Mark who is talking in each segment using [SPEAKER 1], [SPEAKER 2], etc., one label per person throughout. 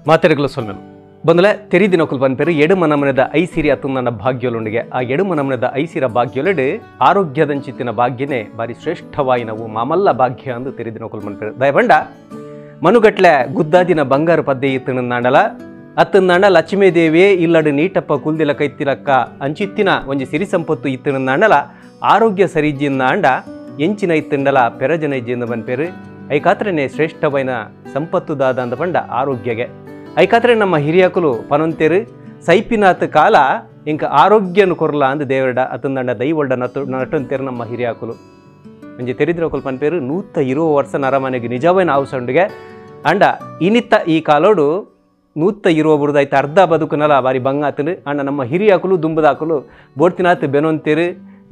[SPEAKER 1] ಮಾತೆರೆಗಲ ಸೊಲ್ಮೆಲು ಬಂದಲೆ ತೆರಿದಿನಕುಲು ಪನ್ಪೆರು ಎಡುಮ ನಮನದ ಐಸಿರಿ ಅತ್ತುಂದನ ಭಾಗ್ಯಲುಂಡಿಗೆ ಆ ಎಡುಮ ನಮನದ ಐಸಿರ ಭಾಗ್ಯೊಲೆಡು ಆರೋಗ್ಯದಂಚಿತ್ತಿನ ಭಾಗ್ಯನೇ ಬಾರಿ ಶ್ರೇಷ್ಠವಾಯಿನವು ಮಾಮಲ್ಲ ಭಾಗ್ಯ ಅಂದು ತೆರಿದಿನಕುಲು ಪನ್ಪೆರು ದಯಪಂಡ ಮನುಗಟ್ಲೆ ಗುದ್ದಾದಿನ ಬಂಗಾರು ಪದ್ದೆ ಇತ್ತುಂದಾಂಡಲ ಅತ್ತುಂದಾಂಡ ಲಕ್ಷ್ಮೀದೇವಿಯೇ ಇಲ್ಲಡು ನೀಟಪ್ಪ ಕುಲ್ದಿಲ ಕೈತಿಲಕ್ಕ ಅಂಚಿತ್ತಿನ ಒಂಜಿ ಸಿರಿ ಸಂಪತ್ತು ಇತ್ತುಂದಾಂಡಲ ಆರೋಗ್ಯ ಸರಿಜಿಂದಾಂಡ ಎಂಚಿನ ಇತ್ತುಂಡಲ ಪೆರಜನ ಇಜ್ಜಿಂದ ಪನ್ಪೆರು ಐಕಾತ್ರನೇ ಶ್ರೇಷ್ಠವಾಯಿನ ಸಂಪತ್ತು ದಾದ ಅಂದ ಪಂಡ ಆರೋಗ್ಯಗೆ ಐಕಾತ್ರೆ ನಮ್ಮ ಹಿರಿಯಕುಲು ಪನೊಂತೆರು ಸೈಪಿನಾತ್ ಕಾಲ ಇಂಕ ಆರೋಗ್ಯನು ಕೊರ್ಲ ಅಂದ್ ದೇವರಡ ಅತಂದಂಡ ದೈವೊಲ್ಡ ನಟೊಂತೇರು ನಮ್ಮ ಹಿರಿಯಾಕುಲು ಒಂಜಿ ತೆರಿದ್ರಕುಲು ಪನ್ಪೇರು 120 ವರ್ಷ ನರಮನೆಗೆ ನಿಜವೈನ ಅವಸಂಡಿಗೆ ಅಂಡ ಇನಿತ್ತ ಈ ಕಾಲೋಡು 120 ಬುಡ್ದಾಯ್ತು ಅರ್ಧ ಬದುಕುನಲ ಬಾರಿ ಬಂಗಾತನು ಅಂಡ ನಮ್ಮ ಹಿರಿಯಾಕುಲು ದುಂಬದಾಕುಲು ಬೋಡ್ತಿನಾತ್ ಬೆನೊಂತೇರು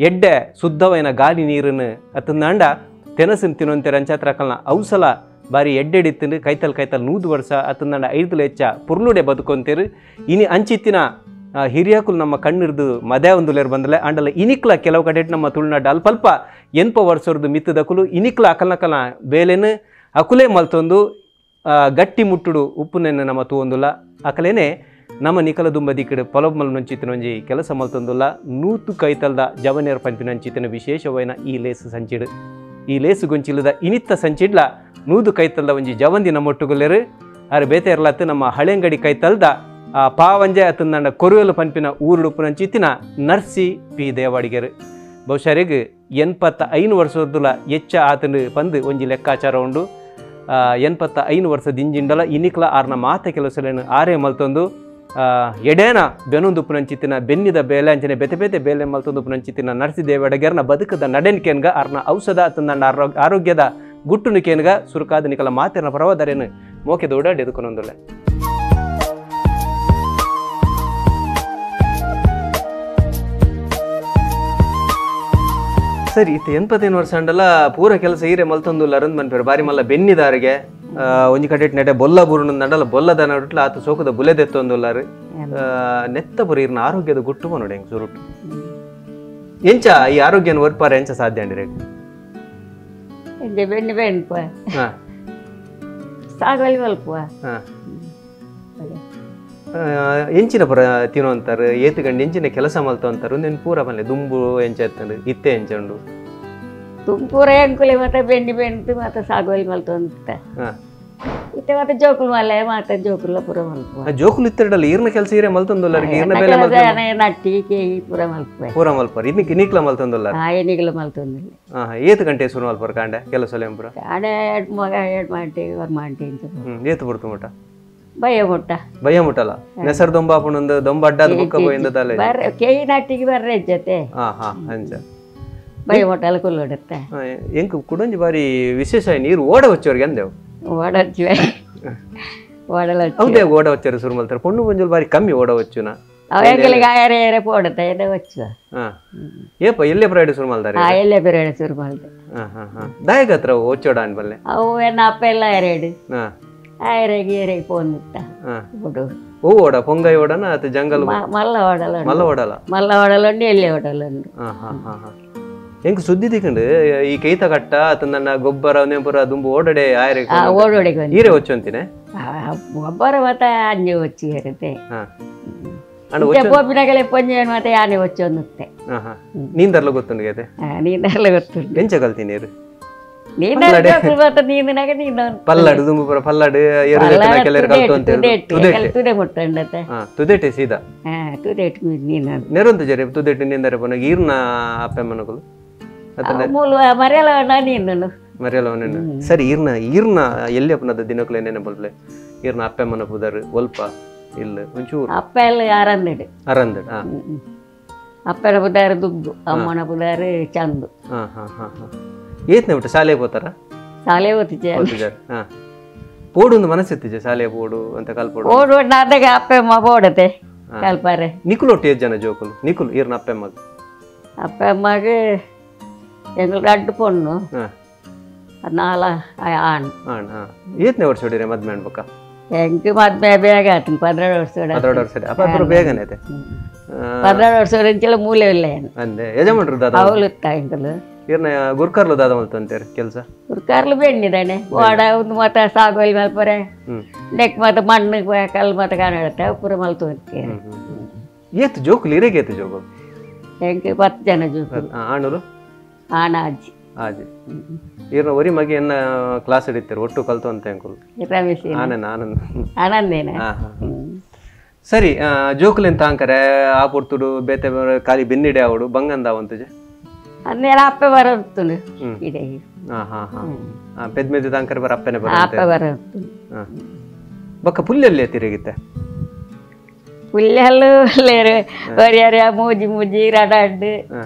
[SPEAKER 1] ಎಡ್ಡೆ ಶುದ್ಧವೈನ ಗಾಲಿ ನೀರನ್ನು ಅತಂದಂಡ ತೆನಸುನ್ ತಿನ್ನೊಂತೇರು ಅಂಚಾತ್ರಕಲ್ನ ಔಸಲ ಬಾರಿ ಎಡ್ಡೆಡಿತ್ತಿಂದು ಕೈತಲ್ ಕೈತಲ್ 100 ವರ್ಷ ಅತ್ತಂದಂಡ 5 ಹೆಚ್ಚ ಪುರ್ಲುಡೆ ಬದುಕೊಂತೇರು ಇನಿ ಅಂಚಿತ್ತಿನ ಹಿರಿಯಕುಲು ನಮ್ಮ ಕಣ್ಣಿರ್ದು ಮದೆ ಒಂದುಲೇರು ಬಂದಲೆ ಅಂಡಲ ಇನಿಕ್ಲ ಕೆಲವು ಕಡೆ ನಮ್ಮ ತುಳುನಾಡು ಅಲ್ಪಲ್ಪ 80 ವರ್ಷದ್ದು ಮಿತ್ತದಕುಲು ಇನಿಕ್ಲ ಅಕಲ್ನಕಲ್ನ ಬೇಲೆನು ಅಕುಲೇ ಮಲ್ತೊಂದು ಗಟ್ಟಿ ಮುಟ್ಟುಡು ಉಪ್ಪುನೆನ್ನು ನಮ್ಮ ತೂವೊಂದುಲ್ಲ ಅಕಲೇನೆ ನಮ್ಮ ನಿಕಲ ದುಂಬ ದಿಕ್ಕಡು ಪೊಲಬ್ ನಂಚಿತ್ತಿನ ಒಂಜಿ ಕೆಲಸ ಮಲ್ತೊಂದುಲ್ಲ 100 ಕೈತಲ್ದ ಜವನೇರ್ ಪನ್ಪಿನ ಅಂಚಿತ್ತಿನ ವಿಶೇಷವೈನ ಈ ಲೇಸು ಸಂಚಿಡು ಈ ಲೇಸು ಗೊಂಚಿಲ್ಲದ ಇನಿತ್ತ ಸಂಚಿಡ್ಲ 100 ಕೈತಲ್ದ ಒಂಜಿ ಜವಂದಿ ನಮ್ಮೊಟ್ಟುಗುಲ್ಲೆರು ಆರು ಬೇತೆ ಇರ್ಲತ್ತು ನಮ್ಮ ಹಳೆಂಗಡಿ ಕೈತಲ್ದ ಆ ಪಾವಂಜೆ ಅತಂದಂಡ ಕೊರುವೆಲು ಪನ್ಪಿನ ಊರುಡುಪ್ಪುನಂಚಿತ್ತಿನ ನರ್ಸಿ ಪಿ ದೇವಾಡಿಗೆರು ಬಹುಶಃ 85 ವರ್ಷದುಲ ಹೆಚ್ಚ ಆತನು ಪಂದು ಒಂಜಿ ಲೆಕ್ಕಾಚಾರ ಉಂಡು 85 ವರ್ಷ ದಿಂಜಿಂಡಲ ಇನಿಕ್ಲ ಆರ್ನ ಮಾತೆ ಕೆಲಸಲೇನು ಆರೇ ಮಲ್ತೊಂದು ಎಡೇನ ಬೆನೊಂದುಪ್ಪುನಂಚಿತ್ತಿನ ಬೆನ್ನಿದ ಬೇಲೆ ಅಂಚನೆ ಬೆತೆ ಬೇತೆ ಬೇಲೆ ಮಲ್ತೊಂದುಪ್ಪುನಂಚಿತ್ತಿನ ನರ್ಸಿ ದೇವಾಡಿಗೆರ್ನ ಬದುಕದ ನಡೆನ್ಕೇನ್ಗ ಆರ್ನ ಔಷಧ ಅತಂದಂಡ ಆರೋಗ್ಯದ ಗುಟ್ಟುನು ಕೇನ್ಗ ಸುರುಕಾದ ನಿಕಲ ಮಾತಿನ ಪರವದರೇನು ಮೋಕೆ ದೌಡಾಡಿ ಎದುಕೊನೊಂದುಲ್ಲೆ. ಸರಿ ಇತ್ತೆ 85 ವರ್ಷ ಅಂಡಲ ಪೂರ ಕೆಲಸ ಈರೆ ಮಲ್ತೊಂದುಲ್ಲ ಅರಂದ್ ಮನ್ಪೇರು ಬಾರಿ ಮಲ್ಲ ಬೆನ್ನಿದಾರಿಗೆ ಒಂಜಿ ಕಡೆಟ್ ನೆಡೆ ಬೊಲ್ಲ ಬುರುಣ ನಡಲ ಬೊಲ್ಲದ ನಡುಟ್ಲ ಆತ ಸೋಕದ ಬುಲೆದೆತ್ತೊಂದುಲ್ಲಾರು ನೆತ್ತ ಪುರ ಇರ್ನ ಆರೋಗ್ಯದ ಗುಟ್ಟು ನೋಡಿ ಹೆಂಗ್ ಸುರುಟು ಎಂಚ ಈ ಆರೋಗ್ಯನ ಒರ್ಪಾರ ಎಂಚ ಸಾಧ್ಯ ಅಂಡಿರೆ
[SPEAKER 2] ಬೆಣ್ಣೆ ಬೆನ್ಪ ಸಾಗಲಿ ಮಲ್ಪ
[SPEAKER 1] ಎಂಚಿನ ಪುರ ತಿನ್ನೋ ಅಂತಾರೆ ಏತು ಗಂಡು ಎಂಚಿನ ಕೆಲಸ ಮಲ್ತು ಅಂತಾರೆ ಒಂದೇನು ಪೂರ ಮಲ್ಲೆ ದುಂಬು ಎಂಚ ಎತ್ತಂಡು ಇತ್ತೆ ಎಂಚ ಉಂಡು
[SPEAKER 2] ತುಂಪೂರ ಎಂಕುಲೆ ಮತ್ತೆ ಬೆಣ್ಣೆ ಬೆಂತು ಮತ್ತೆ ಸಾಗೋಲಿ ಮಲ್ತು ಅಂತ ಇತ್ತೆ ಮತ್ತೆ ಜೋಕುಲು ಮಲ್ಲೆ ಮತ್ತೆ ಜೋಕುಲ ಪೂರ ಮಲ್ಪ
[SPEAKER 1] ಜೋಕುಲು ಇತ್ತೆರಡಲ್ಲ ಈರ್ನ ಕೆಲಸ ಈರೆ ಮಲ್ತೊಂದುಲ್ಲ ಈರ್ನ ಬೇಲೆ ಮಲ್ತ
[SPEAKER 2] ನಟ್ಟಿ ಕೇಯಿ ಪೂರ ಮಲ್ಪ
[SPEAKER 1] ಪೂರ ಮಲ್ಪರ್ ಇದಕ್ಕೆ ಇನಿಕ್ಲ ಮಲ್ತೊಂದುಲ್ಲ
[SPEAKER 2] ಎನಿಗ್ಲ ಮಲ್ತೊಂದಿಲ್ಲ
[SPEAKER 1] ಏತು ಗಂಟೆ ಶುರು ಮಲ್ಪರ್ ಕಾಂಡೆ ಕೆಲಸ ಪೂರ
[SPEAKER 2] ಕಾಂಡೆ ಎರಡು ಮಗ ಎರಡು ಮಾಂಟಿ ಒಂದು ಮಾಂಟಿ
[SPEAKER 1] ಏತು ಬಿಡ್ತು ಮುಟ
[SPEAKER 2] ಭಯ ಮುಟ್ಟ
[SPEAKER 1] ಭಯ ಮುಟ್ಟಲ್ಲ ನೆಸರ್ ದೊಂಬ ಆಪುಣಂದು ದೊಂಬ ಅಡ್ಡಾದ ಬುಕ್ಕ ಪೋಯಿಂದ ತಲೆ
[SPEAKER 2] ಬರ್ರೆ ಕೇಯಿ ನಟ್ಟಿಗೆ ಬರ್ರೆ ಜೊತೆ
[SPEAKER 1] ಹಾ ಹಾ ಅಂಚ
[SPEAKER 2] ಭಯ ಮುಟ್ಟಲ್ಲ ಕುಲ್ಲೊಡುತ್ತೆ
[SPEAKER 1] ಎಂಕ್ ಕುಡೊಂಜಿ ಬಾರಿ ವಿಶೇಷ ನೀರು ಓಡ ವಚ್ಚೋರಿಗೆ ಅಂದೆವು
[SPEAKER 2] ಓಡ ವಚ್ಚುವೆ ಓಡಲ
[SPEAKER 1] ಹೌದೇ ಓಡ ವಚ್ಚರು ಶುರು ಮಲ್ತಾರೆ ಪೊಣ್ಣು ಪೊಂಜಲ್ ಬಾರಿ ಕಮ್ಮಿ ಓಡ ವಚ್ಚುನ
[SPEAKER 2] ಅವೆಂಗಳಿಗೆ ಆಯರೆ ಏರೆ ಪೋಡುತ್ತೆ ಎದೆ ವಚ್ಚುವ
[SPEAKER 1] ಏಪ ಎಲ್ಲೇ ಪ್ರೈಡ್ ಶುರು ಮಲ್ತಾರೆ
[SPEAKER 2] ಆ ಎಲ್ಲೇ ಪ್ರೈಡ್ ಶುರು ಮಲ್ತೆ
[SPEAKER 1] ಹಾ ಹಾ ಹಾ ದಾಯಕ ಹತ್ರ ಓಚೋಡ ಅನ್ಬಲ್ಲೆ
[SPEAKER 2] ಅವು ಏನ ಅಪ್ಪ ಎಲ್ಲ ಎರಡು ಆಯರೆಗೆ ಏರೆಗೆ ಪೋನ್ ಬಿಡು
[SPEAKER 1] ಓ ಓಡ ಪೊಂಗೈ ಓಡನ ಅತ ಜಂಗಲ್
[SPEAKER 2] ಮಲ್ಲ ಓಡಲ
[SPEAKER 1] ಮಲ್ಲ ಓಡಲ
[SPEAKER 2] ಮಲ್ಲ ಓಡಲ ಉಂಡು ಎಲ್ಲಿ ಓಡಲ ಉಂಡು
[SPEAKER 1] ಹಾ ಹಾ ಹಾ ಹಾ ಎಂಕ್ ಸುದ್ದಿ ತಿಕ್ಕಂಡು ಈ ಕೈತ ಕಟ್ಟ ಅತ ನನ್ನ ಗೊಬ್ಬರ ಪೂರ ದುಂಬು ಓಡಡೆ ಆಯರೆ
[SPEAKER 2] ಓಡೋಡೆ
[SPEAKER 1] ಈರೆ ಒಚ್ಚು ಅಂತೀನಿ
[SPEAKER 2] ಗೊಬ್ಬರ ಮತ್ತೆ ಅಂಜೆ ಒಚ್ಚು ಇರುತ್ತೆ ಪೋಪಿನಗಲೆ ಪೊಂಜೆ ಮತ್ತೆ ಯಾನೆ ಒಚ್ಚು ಅನ್ನುತ್ತೆ
[SPEAKER 1] ನೀಂದರ್ಲ ಗೊತ್ತುಂಡು ಗೇತೆ
[SPEAKER 2] ನೀಂದರ್ಲ ಗೊತ್ತುಂಡು
[SPEAKER 1] ಎಂಚ ಕಲ್ತಿ ನೀರು
[SPEAKER 2] ಪಲ್ಲಾಡು
[SPEAKER 1] ದುಂಬು ಪಲ್ಲಾಡು
[SPEAKER 2] ತುದೆ ಮುಟ್ಟಂಡತೆ
[SPEAKER 1] ತುದೆಟೆ ಸೀದಾ
[SPEAKER 2] ತುದೆಟ್ ನೀನು
[SPEAKER 1] ನೆರೊಂದು ಜರೆ ತುದೆಟ್ ನೀಂದರೆ ಪೋನಾಗ ಈರ್ನ ಅಪ್ಪಮ್ಮನಕುಲು
[SPEAKER 2] ಮೂಲ ಮರೆಯಲ ನೀನು
[SPEAKER 1] ಮರೆಯಲ ಸರಿ ಈರ್ನ ಈರ್ನ ಎಲ್ಲಿ ಅಪ್ಪನದ ದಿನಕುಲು ಏನೇನೆ ಬಲ್ಲೆ ಈರ್ನ ಅಪ್ಪಮ್ಮನ ಪುದರ್ ಒಲ್ಪ ಇಲ್ಲ ಒಂಚೂರು
[SPEAKER 2] ಅಪ್ಪ ಎಲ್ಲ ಅರಂದೆಡು
[SPEAKER 1] ಅರಂದೆಡು
[SPEAKER 2] ಅಪ್ಪನ ಪುದಾರು ದುಗ್ಗು ಅಮ್ಮನ ಪುದಾರು ಚಂದು
[SPEAKER 1] ಹಾ ಹಾ ಹಾ ಹಾ ಏತ್ನೆ ಬಿಟ್ಟು ಶಾಲೆ ಹೋತಾರ
[SPEAKER 2] ಶಾಲೆ ಓದ್ತಿದ್ದೆ
[SPEAKER 1] ಹಾ ಪೋಡು ಒಂದು ಮನಸ್ಸಿತ್ತಿಜೆ ಶಾಲೆ ಪೋಡು ಅಂತ ಕಲ್ಪೋಡು
[SPEAKER 2] ಓಡು ನಾದಾಗ ಅಪ್ಪಮ್ಮ ಪೋಡತೆ ಕಲ್ಪಾರೆ
[SPEAKER 1] ನಿಕುಲು ಒಟ್ಟು ಏಜ್ ಜನ ಜೋಕುಲು ನಿಕುಲು ಈರ್ನ ಅಪ್ಪಮ್ಮಗ
[SPEAKER 2] ಅಪ್ಪಮ್ಮಗೆ ಎಂಗಳು ರಡ್ಡು ಪೊಣ್ಣು ನಾಲ ಆಣ್
[SPEAKER 1] ಆಣ್ ಹಾ ಏತ್ನೆ ವರ್ಷ ಹೊಡಿರೆ ಮದ್ವೆ ಅನ್ಬೇಕ
[SPEAKER 2] ಎಂಕ್ ಮದ್ವೆ ಬೇಗ ಆಯ್ತು 12 ವರ್ಷ
[SPEAKER 1] 12 ವರ್ಷ ಅಪ್ಪ ಪೂರ ಬೇಗನೆ ಐತೆ
[SPEAKER 2] 12 ವರ್ಷ ಇಂಚಲ ಮೂಲೆ ಇಲ್ಲ
[SPEAKER 1] ಅಂದೆ ಯಜಮಾನ್ರು ದಾದ
[SPEAKER 2] ಅವಳು ಎಂಕಲು
[SPEAKER 1] ಈರ್ನ ಗುರ್ಕರ್ಲು ದಾದ ಮಲ್ತು ಅಂತಾರೆ ಕೆಲಸ
[SPEAKER 2] ಗುರ್ಕರ್ಲು ಕರ್ಲು ಬೆಣ್ಣಿದಾನೆ ವಾಡ ಒಂದು ಮಾತ ಸಾಗೋಲಿ ಮಲ್ಪರೆ ನೆಕ್ ಮಾತ ಮಣ್ಣು ಕಲ್ಲು ಮಾತ ಕಾಣುತ್ತೆ ಪೂರ ಮಲ್ತು
[SPEAKER 1] ಏತು ಜೋಕುಲು ಇರೆಗೆ ಏತು ಜೋಕು
[SPEAKER 2] ಎಂಕ್ 10 ಜನ ಜೋಕುಲು
[SPEAKER 1] ಆಣುಲು
[SPEAKER 2] ಆಣ ಅಜ್ಜಿ
[SPEAKER 1] ಆಜಿ ಈರ್ನ ಒರಿ ಮಗೆ ಎನ್ನ ಕ್ಲಾಸ್ ಹಿಡಿತಾರೆ ಒಟ್ಟು ಕಲ್ತು ಅಂತ ಅಂಕುಲು
[SPEAKER 2] ರಮೇಶ್
[SPEAKER 1] ಆನಂದ್ ಆನಂದ್
[SPEAKER 2] ಆನಂದೇನ
[SPEAKER 1] ಸರಿ ಜೋಕುಲು ಎಂತ ಅಂಕರೆ ಆ ಪೊರ್ತುಡು ಬೇತೆ ಖಾಲಿ ಬೆನ್ನಿಡೆ ಅವಡು ಬಂಗಂದ ಅವಂತುಜೆ
[SPEAKER 2] ಅನ್ನೆಲ್ಲ ಅಪ್ಪೆ ಬರೋದು ಇಡೆ
[SPEAKER 1] ಹಾ ಹಾ ಹಾ ಪೆದ್ಮೆದ ಅಂಕರೆ ಬರ ಅಪ್ಪನೆ ಬರ
[SPEAKER 2] ಅಪ್ಪೆ ಬರೋದು
[SPEAKER 1] ಬಕ್ಕ ಪುಲ್ಲೆಲ್ಲಿ ತಿರುಗಿತ್ತೆ
[SPEAKER 2] ಪುಲ್ಲೆಲ್ಲು ಒರಿಯರ ಮೂಜಿ ಮೂಜಿ ರಡಾಡ್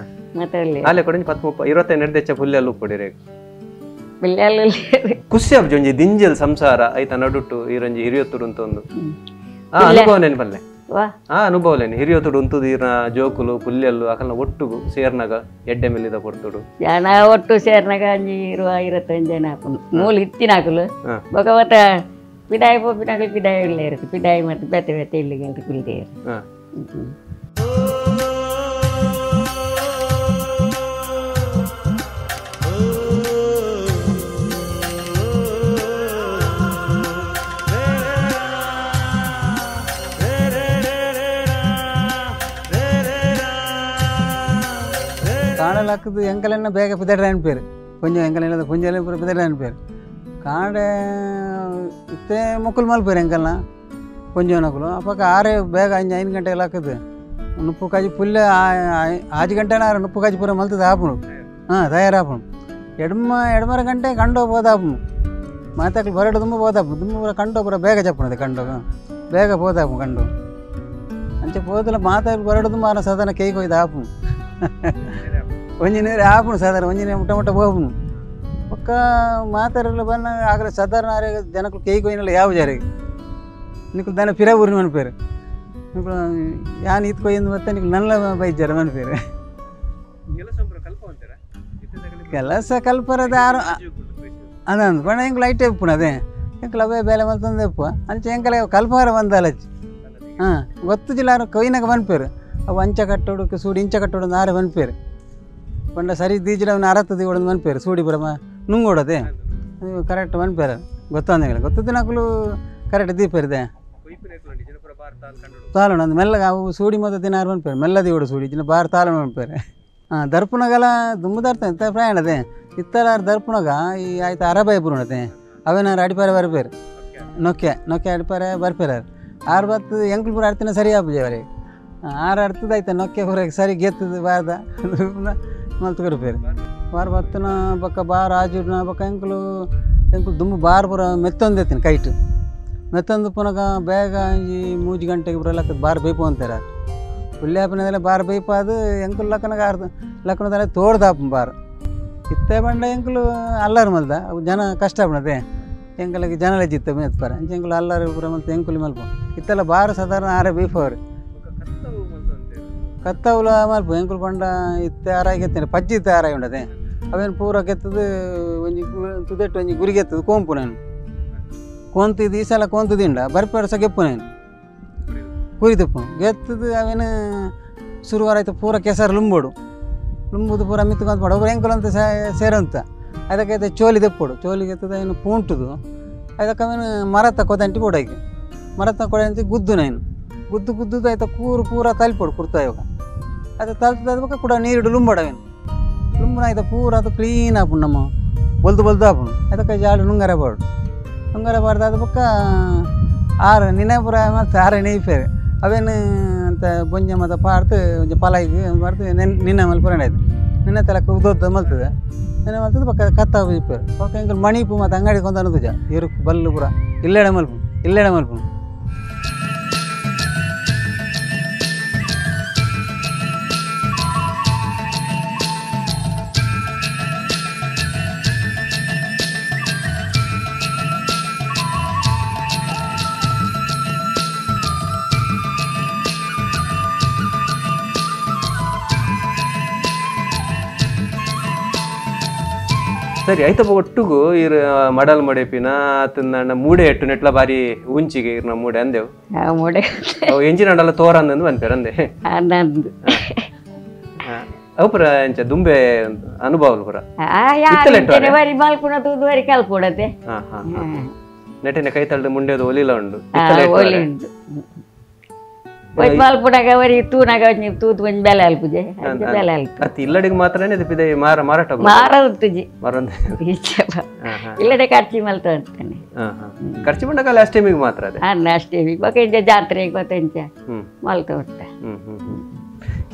[SPEAKER 2] ಮತ್ತೆ
[SPEAKER 1] ಅಲ್ಲೇ ಕೊಡಿ 10 30 25 ನಡೆದೆಚ್ಚ ಪುಲ್ಲೆಲ್ಲು ಕೊಡಿರೆ
[SPEAKER 2] ಪುಲ್ಲೆಲ್ಲು
[SPEAKER 1] ಖುಷಿ ಆಪುಜಿ ಒಂಜಿ ದಿಂಜಲ್ ಸಂಸಾರ ಐತ ನಡುಟ್ಟು ಈರಂಜಿ ಹಿರಿಯೊತ್ತುಡು ಅಂತ ಒಂದು ಆ ಅನುಭವ ನೆನಪಲ್ಲೆ ಆ ಅನುಭವಲೇನು ಹಿರಿಯೊತ್ತುಡು ಉಂತುದು ಈರ್ನ ಜೋಕುಲು ಪುಲ್ಲೆಲ್ಲು ಅಕಲ್ನ ಒಟ್ಟುಗು ಸೇರ್ನಾಗ ಎಡ್ಡೆ ಮೆಲ್ಲಿದ ಪೊರ್ತುಡು
[SPEAKER 2] ಜನ ಒಟ್ಟು ಸೇರ್ನಾಗ ಅಂಜಿ 20 25 ಜನ ಆಪುಂಡು ಮೂಲು ಇತ್ತಿನಾಕುಲು ಬೊಕ ಪಿದಾಯಿ ಪೋಪಿನಾಕುಲು ಪಿದಾಯಿ ಇಲ್ಲ ಇರುತ್ತೆ ಪಿದಾಯಿ ಮತ್ತೆ ಬೇತೆ ಬೇತೆ ಇಲ್ಲಿಗೆ ಅಂತ ಕುಲ್ದೇರು.
[SPEAKER 3] ಕಾಣಲಾಕದು ಎಂಕಲೆನ್ನ ಬೇಗ ಪಿದಡ್ರೆ ಅನ್ಪೇರು ಕೊಂಚ ಎಂಕಲೆಲ್ಲ ಪುಂಜಲೆ ಪೂರ ಪಿದಡ್ರೆ ಅನ್ಪೇರು ಕಾಡೆ ಇತ್ತೆ ಮೊಕ್ಕಲು ಮಲ್ಪೇರು ಎಂಕಲ್ನ ಕೊಂಜನಕುಲು ಅಪ್ಪಕ್ಕ ಆರೇ ಬೇಗ 5 5 ಗಂಟೆಗೆ ಹಾಕದು 30 ಕಾಜಿ ಪುಲ್ಲೆ 5 ಗಂಟೆನ 30 ಕಾಜಿ ಪೂರ ಮಲ್ತದ ಆಪುನು ಹಾಂ ತಯಾರಾಪುನು ಎಡ್ಮರ ಗಂಟೆ ಕಂಡೋ ಹೋದಾಪುನು ಮಾತಾಕ್ಲು ಬರಡು ತುಂಬ ಹೋದಾಪು ತುಂಬ ಪೂರ ಕಂಡೋ ಪೂರ ಬೇಗ ಚಪ್ಪುನದೆ ಕಂಡೋ ಬೇಗ ಹೋದಾಪು ಕಂಡು ಅಂಚೆ ಪೋದಲ ಮಾತಾಕ್ಲು ಬರಡು ತುಂಬ ಸಾಧಾರಣ ಕೇಕ್ ಹೋಯ್ದು ಆಪುನು ಒಂಜಿ ನೇರ ಆಪುನು ಸಾಧಾರಣ ಒಂಜಿನೇ ಮುಟ್ಟ ಮುಟ್ಟ ಹೋಗ್ನು ಪಕ್ಕ ಮಾತಾಡಲು ಬನ್ನ ಆಗಲೇ ಸಾಧಾರಣ ಜನಕ್ಕೂ ಕೇಕ್ ಹೋಯ್ನಲ್ಲ ಯಾವ ಜಾರಿಗೆ ನಿಕ್ಲು ದಾನ ಪಿರ ಊರಿನ ಮನ್ಪೇರು ನಿಕ್ಲು ಯಾನ್ ಈತ್ ಕೊಯ್ಯಿಂದ ಮತ್ತೆ ನಿಕ್ಲು ನನ್ನ ಬೈಜಾರ ಮನ್ಪೇರು ಕೆಲಸ ಕಲ್ಪರದ ಆರು ಅದಂದು ಬಣ್ಣ ಎಂಕ್ಲು ಐಟೆ ಉಪ್ಪುನ ಅದೇ ಎಂಕ್ಲು ಅವೇ ಬೇಲೆ ಮಲ್ತಂದು ಉಪ್ಪು ಅಂಚೆ ಎಂಕಲೆ ಕಲ್ಪರ ಬಂದಾಲಚ್ಚಿ ಹಾಂ ಗೊತ್ತು ಜಿಲ್ಲಾರು ಕೊಯ್ನಾಗ ಮನ್ಪೇರು ಅವು ಅಂಚ ಕಟ್ಟೋಡು ಸೂಡಿ ಇಂಚ ಕಟ್ಟೋಡು ಆರೆ ಮನ್ಪೇರು ಪಂಡ ಸರಿ ದೀಜಿಡ ಅವನು ಅರತ್ತದಿ ಓಡೋದು ಮನ್ಪೇರು ಸೂಡಿ ಬರಮ ನುಂಗೋಡದೆ ಅದು ಕರೆಕ್ಟ್ ಮನ್ಪೇರು ಗೊತ್ತಂದಿಲ್ಲ ಗೊತ್ತದಿನಕಲು ಕರೆಕ್ಟ್ ದೀಪೇರಿದೆ ತಾಲೋಣ ಅಂದ್ ಮೆಲ್ಲಗ ಅವು ಸೂಡಿ ಮೊದ ದಿನ ಆರು ಮನ್ಪೇರು ಮೆಲ್ಲದಿ ಓಡು ಸೂಡಿ ದಿನ ಬಾರ್ ತಾಲೋಣ ಮನ್ಪೇರು ಹಾಂ ದರ್ಪಣಗಲ ದುಮ್ಮದಾರ್ತ ಇಂಥ ಪ್ರಯಾಣದೆ ಇತ್ತಲಾರು ದರ್ಪಣಗ ಈ ಆಯ್ತು ಅರಬಾಯಿ ಬುರುಣತೆ ಅವೇನಾರು ಅಡಿಪಾರೆ ಬರ್ಪೇರು ನೊಕ್ಕೆ ನೊಕ್ಕೆ ಅಡಿಪಾರೆ ಬರ್ಪೇರು ಆರು ಬತ್ತು ಎಂಕ್ಲು ಪೂರ ಅಡ್ತಿನ ಸರಿ ಆಪುಜೆ ಅವರಿಗೆ ಆರು ಅಡ್ತದ ಆಯ್ತು ನೊಕ್ಕೆ ಪೂರ ಸರಿ ಗೆತ್ತದ ಬಾರ್ದ ಮಲ್ತು ಕೊರ್ಪೇರು ಬಾರ್ ಬತ್ತನ ಬಕ್ಕ ಬಾರ್ ಆಜುಡ್ನ ಬಕ್ಕ ಎಂಕ್ಲು ಎಂಕ್ಲು ದುಂಬು ಬಾರ್ ಪೂರ ಮೆತ್ತೊಂದೆತ್ತೀನಿ ಕೈಟು ಮೆತ್ತೊಂದು ಪುನಗ ಬೇಗ ಈ 3 ಗಂಟೆಗೆ ಬರಲಕ್ಕ ಬಾರ್ ಬೇಯ್ಪು ಅಂತಾರೆ ಪುಲ್ಯಾಪನದಲ್ಲ ಬಾರ್ ಬೇಯ್ಪಾದು ಎಂಕುಲು ಲಕ್ಕನಗ ಅರ್ಧ ಲಕ್ಕನದಲ್ಲ ತೋಡ್ದಾಪು ಬಾರ್ ಇತ್ತೆ ಬಂಡ ಎಂಕುಲು ಅಲ್ಲಾರು ಮಲ್ದ ಅವು ಜನ ಕಷ್ಟ ಆಪಣದೆ ಎಂಕಲಿಗೆ ಜನಲ ಜಿತ್ತ ಮೆತ್ಪಾರ ಅಂಚೆ ಎಂಕುಲು ಅಲ್ಲಾರು ಪೂರ ಮಲ್ತ ಎಂಕುಲು ಮಲ್ಪ ಇತ್ತೆಲ್ಲ ಬಾರ್ ಸಾಧಾರಣ ಆರೆ ಬೇಯ್ಪವ್ರು ಕತ್ತವುಲ ಮಲ್ಪ ಎಂಕುಲು ಪಂಡ ಇತ್ತೆ ಆರಾಯಿ ಗೆತ್ತೇನೆ ಪಜ್ಜಿ ಇತ್ತೆ ಆರಾಯಿ ಉಂಡದೆ ಅವೇನು ಪೂರ ಕೆತ್ತದು ಒಂಜಿ ತುದೆಟ್ಟು ಒಂಜಿ ಗುರಿ ಗೆತ್ತದು ಕೋಂಪು ನಾನು ಕೋಂತಿದ್ದು ಈ ಸಲ ಕೋಂತದಿಂಡ ಬರ್ಪೇರು ಸಹ ಗೆಪ್ಪು ನಾನು ಕುರಿ ತುಪ್ಪು ಗೆತ್ತದು ಅವೇನು ಶುರುವಾರ ಆಯ್ತು ಪೂರ ಕೆಸರು ಲುಂಬೋಡು ಲುಂಬುದು ಪೂರ ಮಿತ್ತುಕೊಂತ ಮಾಡು ಒಬ್ಬರು ಎಂಕುಲು ಅಂತ ಸೇರಂತ ಅದಕ್ಕೈತೆ ಚೋಲಿ ದೆಪ್ಪೋಡು ಚೋಲಿ ಗೆತ್ತದ ಏನು ಪೂಂಟುದು ಅದಕ್ಕೆ ಅವೇನು ಮರತ ಕೊದಂಟಿ ಬೋಡಾಕಿ ಮರತ ಕೊಡಂತಿ ಗುದ್ದು ನಾನು ಗುದ್ದು ಗುದ್ದುದು ಆಯ್ತು ಕೂರು ಪೂರ ತಲ್ಪೋಡು ಕುರ್ತಾ ಇವಾಗ ಅದು ತಲುಪದ ಕೂಡ ನೀರಿಡು ಲುಂಬೋಡು ಅವೇನು ಲುಂಬುನ ಆಯ್ತು ಪೂರ ಅದು ಕ್ಲೀನ್ ಆಪುಂಡು ನಮ್ಮ ಬೊಲ್ದು ಬೊಲ್ದು ಆಪುಂಡು ಅದಕ್ಕೆ ಜಾಡು ನುಂಗರ ಬೋಡು ನುಂಗರ ಬಾರ್ದು ಅದು ಪಕ್ಕ ಆರು ನಿನ್ನೆ ಪೂರ ಮತ್ತೆ ಆರು ನೆಯ್ಪೇರು ಅವೇನು ಅಂತ ಬೊಂಜ ಮತ್ತು ಪಾಡ್ತು ಒಂಜಿ ಪಲಾಯಿಗೆ ಮಾಡ್ತು ನಿನ್ನೆ ಮೇಲೆ ಪುರಾಣ ಆಯ್ತು ನಿನ್ನೆ ತಲಕ ಉದ್ದೋದ್ದು ಮಲ್ತದೆ ನಿನ್ನೆ ಮಲ್ತದೆ ಪಕ್ಕ ಕತ್ತ ಇಪ್ಪೇರು ಪಕ್ಕ ಎಂಕಲ್ ಮಣಿಪು ಮತ್ತು ಅಂಗಡಿ ಕೊಂತ ಅನ್ನೋದು ಇರುಕು ಬಲ್ಲು ಪೂರ ಇಲ್ಲೆಡೆ ಮಲ್ಪು ಇಲ್ಲೆಡೆ ಮಲ್ಪು.
[SPEAKER 1] ಸರಿ ಆಯ್ತಪ್ಪ ಒಟ್ಟುಗು ಇರ್ ಮಡಲ್ ಮಡೆಪಿನ ಆತನ ಮೂಡೆ ಎಟ್ಟು ನೆಟ್ಲ ಬಾರಿ ಉಂಚಿಗೆ ಇರ್ನ ಮೂಡೆ ಅಂದೆವು
[SPEAKER 2] ಮೂಡೆ
[SPEAKER 1] ಎಂಜಿನ ಅಂಡಲ ತೋರ ಅಂದಂದು ಅನ್ಪೇರು ಅಂದೆ
[SPEAKER 2] ಅಂದಂದು
[SPEAKER 1] ಅವು ಪುರ ಎಂಚ ದುಂಬೆ ಅನುಭವ ಪುರ
[SPEAKER 2] ವರಿ ಮಲ್ಪುಣ ತೂದು ವರಿ ಕಲ್ಪೊಡತೆ
[SPEAKER 1] ನೆಟನೆ ಕೈ ತಳ್ಳು ಮುಂಡೆದು ಒಲಿಲ ಉಂಡು
[SPEAKER 2] ಒಲಿ ಉಂಡು ಮಲ್ಪುನಾಗ ವರಿ ತೂನಾಗ ತೂತು ಒಂಜಿ ಬೆಲೆ ಅಲ್ಪುಜೆ ಬೆಲೆ ಅಲ್ಪ
[SPEAKER 1] ಅತ್ತ ಇಲ್ಲಡಿಗೆ ಮಾತ್ರನೇ ಇದು ಪಿದೆ ಮಾರ ಮಾರಾಟ
[SPEAKER 2] ಮಾರ ಉತ್ತುಜಿ ಇಲ್ಲಡೆ ಖರ್ಚಿ ಮಲ್ತ ಅಂತಾನೆ
[SPEAKER 1] ಖರ್ಚು ಬಂದಾಗ ಅಷ್ಟಮಿಗೆ ಮಾತ್ರ ಅದೇ
[SPEAKER 2] ಅಷ್ಟಮಿಗೆ ಬೊಕ ಇಂಚ ಜಾತ್ರೆಗೆ ಗೊತ್ತ ಇಂಚ ಮಲ್ತ ಉಂಟ.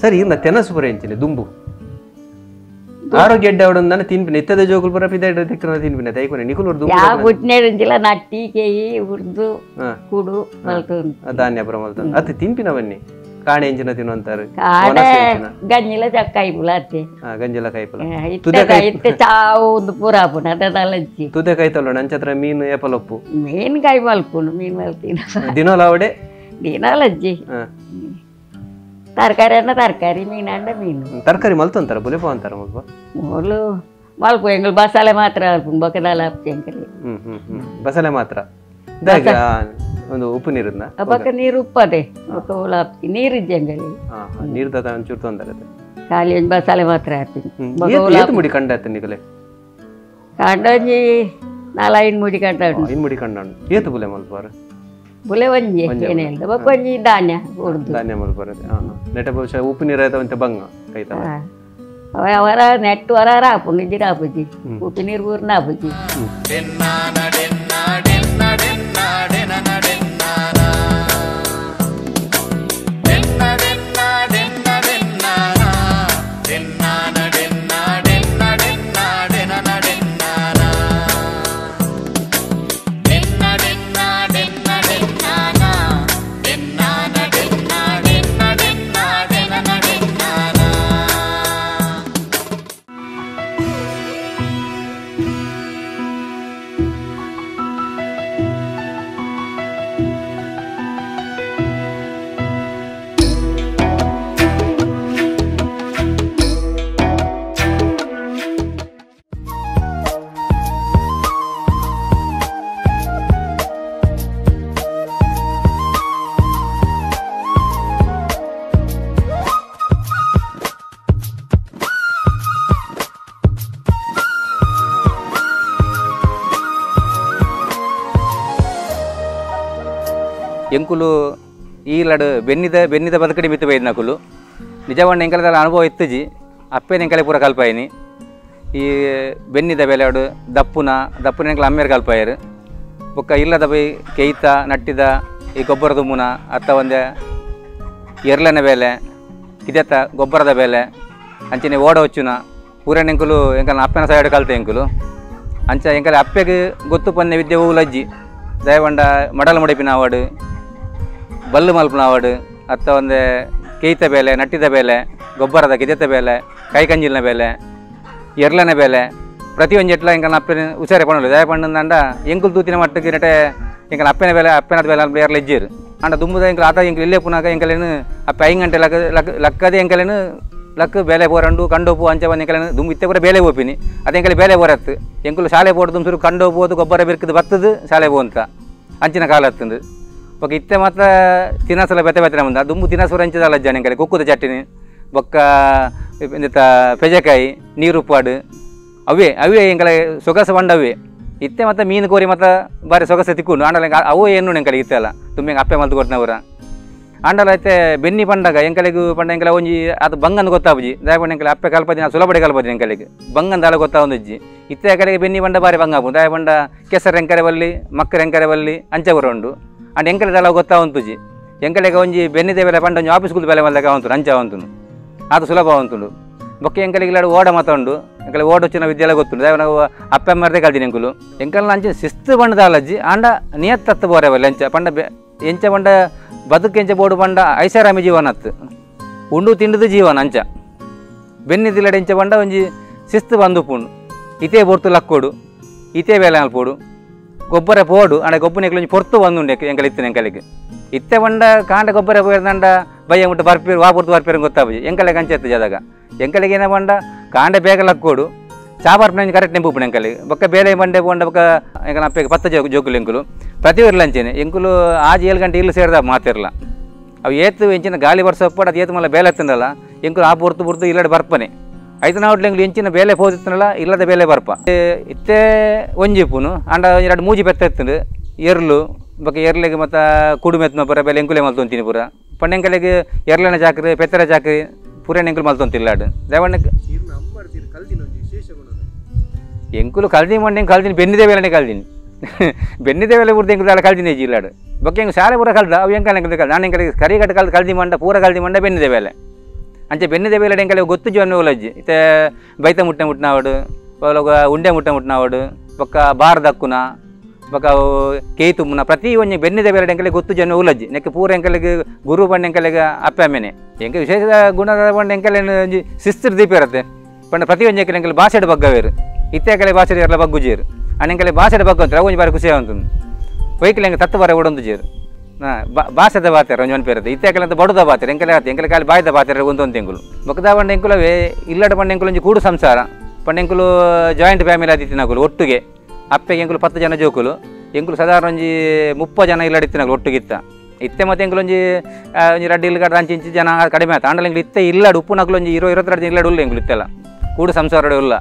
[SPEAKER 1] ಸರಿ ಇನ್ನ ತೆನಸು ಪುರ ಎಂಚಿನ ದುಂಬು ಆರೋಗ್ಯ ಎಡ್ಡೆ ಅವಡೊಂದಾನೆ ತಿನ್ಪಿನ ಇತ್ತದ ಜೋಗುಲ್ ಪುರ ಪಿದೆ ತಿಕ್ಕನ ತಿನ್ಪಿನ ತೈಕೊನೆ ನಿಕುಲು ದುಂಬು
[SPEAKER 2] ಯಾವ ಗುಟ್ನೇರಿಂಜಿಲ್ಲ ನಟ್ಟಿ ಕೇಯಿ ಉರ್ದು ಕುಡು ಮಲ್ತ
[SPEAKER 1] ಧಾನ್ಯ ಪುರ ಮಲ್ತ ಅತ್ತೆ ತಿನ್ಪಿನ ಬನ್ನಿ ಕಾಣೆ ಎಂಚಿನ ತಿನ್ನುವಂತಾರೆ
[SPEAKER 2] ಕಾಣೆ ಗಂಜಿಲ ಕಾಯಿಪುಲ ಅತ್ತೆ
[SPEAKER 1] ಗಂಜಿಲ ಕಾಯಿಪುಲ
[SPEAKER 2] ಇತ್ತೆ ಚಾವು ಒಂದು ಪೂರ ಆಪುಂಡು ಅದಲ್ಲಜ್ಜಿ
[SPEAKER 1] ತುದೆ ಕಾಯಿ ತಲ್ಲೋಣ ಅಂಚತ್ರ ಮೀನು ಏಪಲೊಪ್ಪು
[SPEAKER 2] ಮೀನು ಕಾಯಿ ಮಲ್ಪುಂಡು ಮೀನು ಮಲ್ತಿನ
[SPEAKER 1] ದಿನೋಲ ಅವಡೆ
[SPEAKER 2] ದಿನೋಲಜ್ಜಿ ತರಕಾರಿ ಅನ್ನ ತರಕಾರಿ ಮೀನು ಅಂಡ ಮೀನು
[SPEAKER 1] ತರಕಾರಿ ಮಲ್ತಂತಾರ ಬುಲೆಪ ಅಂತಾರ ಮಲ್ಪ
[SPEAKER 2] ಮೊದಲು ಮಲ್ಪ ಎಂಗಳು ಬಸಾಲೆ ಮಾತ್ರ ಬೊಕದಾಲ ಎಂಕಲಿ
[SPEAKER 1] ಬಸಾಲೆ ಮಾತ್ರ ಒಂದು ಉಪ್ಪು ನೀರನ್ನ
[SPEAKER 2] ಬೊಕ ನೀರು ಉಪ್ಪದೆ ಬೊಕ ಉಲ ನೀರು ಇಜ್ಜಿ ಎಂಗಲಿ
[SPEAKER 1] ನೀರು ತಾತ ಒಂಚೂರು ತೊಂದರೆ
[SPEAKER 2] ಖಾಲಿ ಒಂಜಿ ಬಸಾಲೆ ಮಾತ್ರ ಹಾಕ್ತೀನಿ
[SPEAKER 1] ಏತು ಮುಡಿ ಕಂಡ ಆಯ್ತು ನಿಕಲೆ
[SPEAKER 2] ಕಂಡ ಒಂಜಿ ನಾಲ್ ಮುಡಿ ಕಂಡ
[SPEAKER 1] ಐದು ಮುಡಿ ಕಂಡ ಏತು ಬುಲೆ ಮಲ್ಪಾರ
[SPEAKER 2] ಬುಲೆ ಒಂಜಿ ಏನೇ ಇಲ್ಲ ಬೊಕ ಒಂಜಿ ಧಾನ್ಯ ಉರ್ದು
[SPEAKER 1] ಧಾನ್ಯ ಮಲ್ಪಾರ ನೆಟ ಬಹುಶಃ ಉಪ್ಪು ನೀರು ಆಯ್ತಾ ಒಂತೆ ಬಂಗ ಕೈತ
[SPEAKER 2] ಅವರ ನೆಟ್ಟು ವರ ಆಪುಂಡು ಇಜ್ಜಿ ಆಪುಜಿ ಉಪ್ಪು ನೀರು ಊರ್ನ ಆಪುಜಿ.
[SPEAKER 4] ಎಂಕುಲು ಈ ಲಡು ಬೆನ್ನಿದ ಬೆನ್ನಿದ ಬದುಕಡಿ ಮಿತ್ತು ಬೈದ್ ನಕುಲು ನಿಜವಣ್ಣ ಎಂಕಲದ ಅನುಭವ ಇತ್ತುಜಿ ಅಪ್ಪೇನ ಎಂಕಲೆ ಪೂರ ಕಲ್ಪಾಯಿನಿ ಈ ಬೆನ್ನಿದ ಬೆಲೆಡು ದಪ್ಪುನ ದಪ್ಪುನ ಎಂಕಲ ಅಮ್ಮೇರು ಕಲ್ಪಾಯರು ಬೊಕ್ಕ ಇಲ್ಲದ ಬೈ ಕೆಯ್ತ ನಟ್ಟಿದ ಈ ಗೊಬ್ಬರ ದುಮ್ಮುನ ಅತ್ತ ಒಂದೇ ಎರ್ಲನ ಬೇಲೆ ಕಿದೆತ್ತ ಗೊಬ್ಬರದ ಬೇಲೆ ಅಂಚನೆ ಓಡ ಹೊಚ್ಚುನ ಪೂರನ ಎಂಕುಲು ಎಂಕಲ್ನ ಅಪ್ಪನ ಸೈಡ್ ಕಲ್ತೆ ಎಂಕುಲು ಅಂಚ ಎಂಕಲೆ ಅಪ್ಪೆಗೆ ಗೊತ್ತು ಪನ್ನೆ ವಿದ್ಯೆ ಹೂಲಜ್ಜಿ ದಯವಂಡ ಮಡಲ ಮುಡಿಪಿನ ಅವಾಡು ಬಲ್ಲು ಮಲ್ಪನ ಅವಾಡು ಅತ್ತ ಒಂದೇ ಕೇಯ್ತ ಬೇಲೆ ನಟ್ಟಿದ ಬೇಲೆ ಗೊಬ್ಬರದ ಗಿದೆತ ಬೇಲೆ ಕೈ ಕಂಜಿಲ್ನ ಬೇಲೆ ಎರ್ಲನ ಬೇಲೆ ಪ್ರತಿಯೊಂದು ಎಟ್ಲ ಎಂಕಲ್ನ ಅಪ್ಪನ ಹುಷಾರೆ ಪಣ್ಣಲು ದಯ ಪಣ್ಣಂದಂಡ ಎಂಕುಲು ತೂತಿನ ಮಟ್ಟಕ್ಕೆ ನೆಟೆ ಎಂಕಲ್ನ ಅಪ್ಪನ ಬೇಲೆ ಅಪ್ಪನದ ಬೇಲೆ ಅಲ್ಪ ಎರ್ಲ ಇಜ್ಜಿರು ಅಂಡ ದುಂಬುದ ಎಂಕಲ್ ಆತ ಎಂಕಲ್ ಇಲ್ಲೇ ಪುನಾಗ ಎಂಕಲೇನು ಅಪ್ಪ 5 ಗಂಟೆ ಲಕ್ಕ ಲಕ್ಕ ಲಕ್ಕದೆ ಎಂಕಲೇನು ಲಕ್ಕ ಬೇಲೆ ಪೋರಂಡು ಕಂಡೋಪು ಅಂಚ ಬಂದು ಎಂಕಲೇನು ದುಂಬು ಇತ್ತೆ ಪೂರ ಬೇಲೆ ಹೋಪಿನಿ ಅದೇ ಎಂಕಲೆ ಬೇಲೆ ಬೋರತ್ತು ಎಂಕುಲು ಶಾಲೆ ಪೋಡು ದುಂಸುರು ಕಂಡೋಪು ಗೊಬ್ಬರ ಬಿರ್ಕದು ಬತ್ತದು ಶಾಲೆ ಪೋ ಅಂತ ಅಂಚಿನ ಕಾಲ ಹತ್ತಂದು ಬೊಕ್ಕ ಇತ್ತೆ ಮಾತ್ರ ತಿನಸಲ ಬೆತ್ತೆ ಬೆತ್ತನೆ ಬಂದ ದುಂಬು ತಿನಸುರ ಅಂಚದಲ್ಲ ಜನ ಎಂಕಲೆ ಕುಕ್ಕುದ ಚಟ್ಟಿನಿ ಬೊಕ್ಕ ಎಂತ ಪೆಜಕಾಯಿ ನೀರುಪ್ಪಾಡು ಅವೇ ಅವೇ ಎಂಕಲೆ ಸೊಗಸು ಬಂಡ ಅವೇ ಇತ್ತೆ ಮತ್ತು ಮೀನು ಕೋರಿ ಮತ್ತು ಬಾರಿ ಸೊಗಸು ತಿಕ್ಕೊಂಡು ಆಂಡಲ ಅವು ಏನು ಎಂಕಲೆ ಇತ್ತೆ ಅಲ್ಲ ತುಂಬ ಅಪ್ಪೆ ಮಲ್ತು ಕೊಡ್ತನವರ ಆಂಡಲ ಐತೆ ಬೆನ್ನಿ ಪಂಡಗ ಎಂಕಲೆಗು ಪಂಡ ಎಂಕಲೆ ಒಂಜಿ ಅದು ಬಂಗಂದು ಗೊತ್ತಾಪುಜಿ ದಯಪಂಡ ಎಂಕಲೆ ಅಪ್ಪೆ ಕಲ್ಪದಿ ಸುಲಭಡೆ ಕಲ್ಪದಿ ಎಂಕಲೆಗೆ ಬಂಗಂದು ಅಲ್ಲ ಗೊತ್ತಾವೊಂದುಜ್ಜಿ ಇತ್ತೆ ಎಂಕಲೆಗೆ ಬೆನ್ನಿ ಪಂಡ ಬಾರಿ ಬಂಗ ಆಪುಂಡು ದಯಪಂಡ ಕೆಸರು ಎಂಕರೆ ಬಲ್ಲಿ ಮಕ್ಕಳು ಎಂಕರೆ ಬಲ್ಲಿ ಅಂಚೆ ಬರ ಉಂಡು ಅಂಡ್ ಎಂಕಲೆ ದಳ ಗೊತ್ತಾವಂತುಜಿ ಎಂಕಲೆಗೆ ಒಂಜಿ ಬೆನ್ನಿದೆ ಬೆಲೆ ಪಂಡ ಒಂಜಿ ಆಫೀಸ್ ಕೂತು ಬೆಲೆ ಮಲ್ದಾಗ ಅವಂತು ಅಂಚೆ ಅವಂತುನು ಅದು ಸುಲಭ ಅವಂತುಂಡು ಬೊಕ್ಕ ಎಂಕಲೆಗೆ ಇಲ್ಲಾಡು ಓಡ ಮಾತ ಉಂಡು ಎಂಕಲೆ ಓಡೊಚ್ಚಿನ ವಿದ್ಯೆಲ್ಲ ಗೊತ್ತುಂಡು ದಯ ನಾವು ಅಪ್ಪೆ ಅಮ್ಮರ್ದೇ ಕಲ್ತೀನಿ ಎಂಕುಲು ಎಂಕಲ್ನ ಅಂಚೆ ಶಿಸ್ತು ಬಂಡದ ಅಲ್ಲಜ್ಜಿ ಆಂಡ ನಿಯತ್ತತ್ತು ಬೋರೆ ಎಂಚ ಪಂಡ ಎಂಚ ಪಂಡ ಬದುಕು ಎಂಚ ಬೋಡು ಪಂಡ ಐಷಾರಾಮಿ ಜೀವನ ಅತ್ತು ಉಂಡು ತಿಂಡದು ಜೀವನ ಅಂಚ ಬೆನ್ನಿದಿಲ್ಲಡೆ ಎಂಚ ಪಂಡ ಒಂಜಿ ಶಿಸ್ತು ಬಂದು ಪುಂಡು ಇತೇ ಬೊರ್ತು ಲಕ್ಕೋಡು ಇತೇ ಬೇಲೆ ಅಲ್ಪೋಡು ಗೊಬ್ಬರ ಪೋಡು ಅಂಡ ಗೊಬ್ಬರ ಎಂಕಲ್ ಒಂಜಿ ಪೊರ್ತು ಬಂದುಂಡು ಎಂಕಲ್ ಇತ್ತಿನ ಎಂಕಲಿಗೆ ಇತ್ತೆ ಪಂಡ ಕಾಂಡ ಗೊಬ್ಬರ ಪೋಯ್ದಂಡ ಬಯ್ಯ ಮುಟ್ಟು ಬರ್ಪೇರು ವಾ ಪೊರ್ತು ಬರ್ಪೇರು ಗೊತ್ತಾಪುಜಿ ಎಂಕಲೆಗೆ ಅಂಚೆ ಇತ್ತು ಜಾದಾಗ ಎಂಕಲಿಗೆ ಏನ ಪಂಡ ಕಾಂಡ ಬೇಗ ಲಕ್ಕೋಡು ಚಾ ಬರ್ಪುನ ಕರೆಕ್ಟ್ ನೆಂಪುಪುಣ ಎಂಕಲಿಗೆ ಬೊಕ್ಕ ಬೇಲೆ ಬಂಡೆ ಪೋಂಡ ಬೊಕ್ಕ ಎಂಕಲ ಅಪ್ಪೆಗೆ 10 ಜೋಕುಲು ಎಂಕುಲು ಪ್ರತಿ ಊರ್ಲ ಅಂಚೆನೆ ಎಂಕುಲು ಆಜ್ 7 ಗಂಟೆ ಇಲ್ಲು ಸೇರಿದ ಮಾತಿರಲ್ಲ ಅವು ಏತು ಎಂಚಿನ ಗಾಳಿ ಬರ್ಸಪ್ಪಾಡು ಅದು ಏತು ಮಲ್ಲ ಬೇಲೆ ಎತ್ತಂದಲ್ಲ ಎಂಕುಲು ಆ ಪೊರ್ತು ಪೊರ್ತು ಇಲ್ಲಡೆ ಬರ್ಪನೆ ಐತನ ಒಟ್ಲು ಎಂಕುಲು ಎಂಚಿನ ಬೇಲೆ ಪೋದಿತ್ತನಲ್ಲ ಇಲ್ಲದ ಬೇಲೆ ಬರ್ಪ ಇತ್ತೆ ಒಂಜಿ ಪುನು ಅಂಡ ಎರಡು ಮೂಜಿ ಪೆತ್ತ ಇತ್ತುಂಡು ಎರ್ಲು ಬೊಕ ಎರ್ಲೆಗ್ ಮತ್ತ ಕುಡುಮೆತ್ನ ಪೂರ ಬೇಲೆ ಎಂಕುಲೆ ಮಲ್ತೊಂತೀನಿ ಪೂರ ಪಂಡ ಎಂಕಲೆಗ್ ಎರ್ಲೆನ ಚಾಕ್ರಿ ಪೆತ್ತರ ಚಾಕ್ರಿ ಪೂರ ಎಂಕುಲು ಮಲ್ತೊಂತಿಲ್ಲ ಅಡ್ ದೇವಣ್ಣ ಎಂಕುಲು ಕಲ್ದಿ ಮಂಡೆ ಕಲ್ದಿನಿ ಬೆನ್ನಿದೆ ಬೇಲೆನೆ ಕಲ್ದಿನಿ ಬೆನ್ನಿದೆ ಬೇಲೆ ಪೂರ್ತಿ ಎಂಕುಲು ದಾಲ ಕಲ್ದಿನಿ ಜಿಲ್ಲಾಡು ಬೊಕ್ಕ ಎಂಕ್ ಶಾಲೆ ಪೂರ ಕಲ್ದ ಅವು ಎಂಕಲ್ ಎಂಕುಲು ಕಲ್ದ ನಾನು ಎಂಕಲಿಗೆ ಕರಿ ಕಟ್ಟ ಕಲ್ದು ಕಲ್ದಿ ಮಂಡ ಪೂರ ಕಲ್ದಿ ಮಂಡ ಬೆನ್ನಿದೆ ಬೇಲೆ ಅಂಚೆ ಬೆನ್ನಿದೆ ಬೇಲೆ ಎಂಕಲೆ ಗೊತ್ತು ಜೀವನ ಉಲಜ್ಜಿ ಇತ್ತೆ ಬೈತ ಮುಟ್ಟೆ ಮುಟ್ಟನಾವಡು ಉಂಡೆ ಮುಟ್ಟೆ ಮುಟ್ಟನಾವಡು ಬೊಕ್ಕ ಬಾರ್ ದಕ್ಕುನ ಬೊಕ್ಕ ಕೇಯಿ ತುಮ್ಮುನ ಪ್ರತಿ ಒಂಜಿ ಬೆನ್ನಿದೆ ಬೇಲೆ ಎಂಕಲೆ ಗೊತ್ತು ಜನ ಉಲಜ್ಜಿ ನೆಕ್ಕೆ ಪೂರ ಎಂಕಲೆಗ್ ಗುರು ಪಂಡ ಎಂಕಲೆಗ್ ಅಪ್ಪೆ ಅಮ್ಮೆನೆ ಎಂಕ ವಿಶೇಷ ಗುಣದ ಪಂಡ ಎಂಕಲೆ ಒಂಜಿ ಶಿಸ್ತು ದೀಪ ಇರುತ್ತೆ ಪಂಡ ಪ್ರತಿ ಒಂಜಿ ಎಂಕಲೆ ಎಂಕಲೆ ಭಾಷೆಡ್ ಬಗ್ಗವೇರು ಇತ್ತೆ ಕಲೆ ಭಾಷೆ ಇರಲ್ಲ ಬಗ್ಗುಜೇರು ಅಣ್ಣಂಕಲೆ ಭಾಷೆಡ್ ಬಗ್ಗ ಅಂತಾರೆ ಒಂಜಿ ಬಾರಿ ಖುಷಿ ಆವಂತಂದು ವೈಕಲ್ ಎಂಕ ತತ್ತು ಬಾರ ಓಡೊಂದು ಜೇರು ಭಾಷೆದ ಬಾತೆರ ಒಂಜಿ ಪೇರತ್ತೆ ಇತ್ತೆ ಕಲೆ ಅಂತ ಬಡುದ ಬಾತೆರ ಎಂಕಲೆ ಆತ ಎಂಕಲೆ ಕಾಲಿ ಬಾಯ್ದ ಬಾತೆರ ಒಂದೊಂದು ತಿಂಗಳು ಬೊಕ್ಕದ ಪಂಡ ಎಂಕುಲವೇ ಇಲ್ಲಡ ಪಂಡ ಎಂಕುಲು ಒಂಜಿ ಕೂಡು ಸಂಸಾರ ಪಂಡ ಎಂಕುಲು ಜಾಯಿಂಟ್ ಫ್ಯಾಮಿಲಿ ಆದಿತ್ತಿನಕುಲು ಒಟ್ಟಿಗೆ ಅಪ್ಪೆಗೆ ಎಂಕುಲು 10 ಜನ ಜೋಕುಲು ಎಂಕುಲು ಸಾಧಾರಣ ಒಂಜಿ 30 ಜನ ಇಲ್ಲಡಿತ್ತಿನಕುಲು ಒಟ್ಟಿಗಿತ್ತ ಇತ್ತೆ ಮತ್ತೆ ಎಂಕುಲು ಒಂಜಿ ಒಂಜಿ ರಡ್ಡಿ ಇಲ್ಲಗಡ ಅಂಚಿ ಇಂಚಿ ಜನ ಕಡಿಮೆ ಆಯ್ತು ಆಂಡಲ ಎಂಕುಲು ಇತ್ತೆ ಇಲ್ಲಡು ಉಪ್ಪು ನಕುಲು ಒಂಜಿ 20-22 ಜನ ಇಲ್ಲಡು ಉಲ್ಲ ಎಂಕುಲು ಇತ್ತೆಲ್ಲ ಕೂಡು ಸಂಸಾರ ಉಲ್ಲ